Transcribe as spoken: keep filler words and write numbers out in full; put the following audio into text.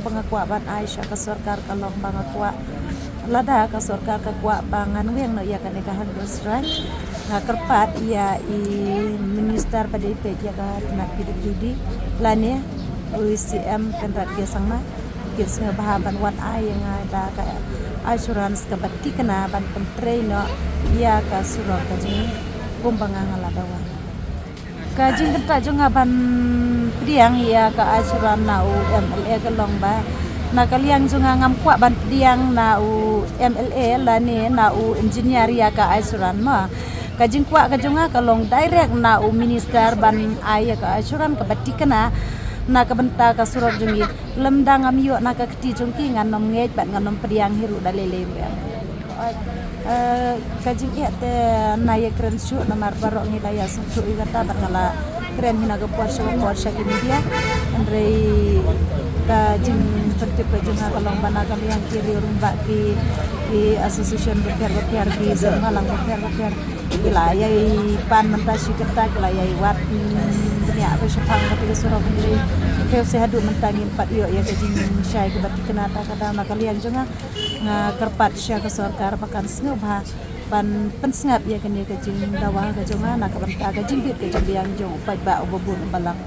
Nga kwah ban ai sha ka sorkar ka long ba nga kwah, lada ka sorkar ka kwah ba ngan weng noh ïa kane ka hunger strike, nga kyrpad ïa i minister ba dei peit ïa ka tnat P W D lane u C M Conrad K Sangma, kin sngewbha ban wan ai ïa nga da ka assurance kaba thikna ban pyntrei noh ïa ka surok ka jong ngi kumba nga nga la dawa. Ka jingbynta jong nga ban pdiang ïa ka assurance na u M L A ka long ba, na ka liang jong nga ngam kwah ban pdiang na u M L A lane na u engineer ïa ka assurance ma. Ka jingkwah ka jong nga ka long direct na u minister ban ai ïa ka assurance kaba thikna na ka bynta ka surok jong ngi. Lymda ngam ïoh na ka kti jong ki, ngan nym ngeit bad ngan nym pdiang hi ruh da lei lei ruh. Eh, ka jingeh te nga ïakren shuh namar baroh ngi la ïasngewthuh ïa kata bad nga la kren hi na ka por sha ka por sha ki media. Hynrei ka jingpyntip ka jong nga ka long ba na ka liang ki riew rangbah, ki, ki association bapher bapher, ki seng bhalang bapher bapher, ki la ïai pan mynta shi katta, ki la ïai wad, mm, bniah ba shaphang kata ka surok, hynrei te seh haduh mynta ngim pat ïoh ïa ka jingshai kaba thikna. Ta ka daw na ka liang jong nga, nga kyrpad sha ka sorkar ba kan sngewbha ban pynsngap ïa kane ka jingdawa ka jong nga na ka bynta ka jingbit ka jingbiang jong u paidbah uba bun uba lang.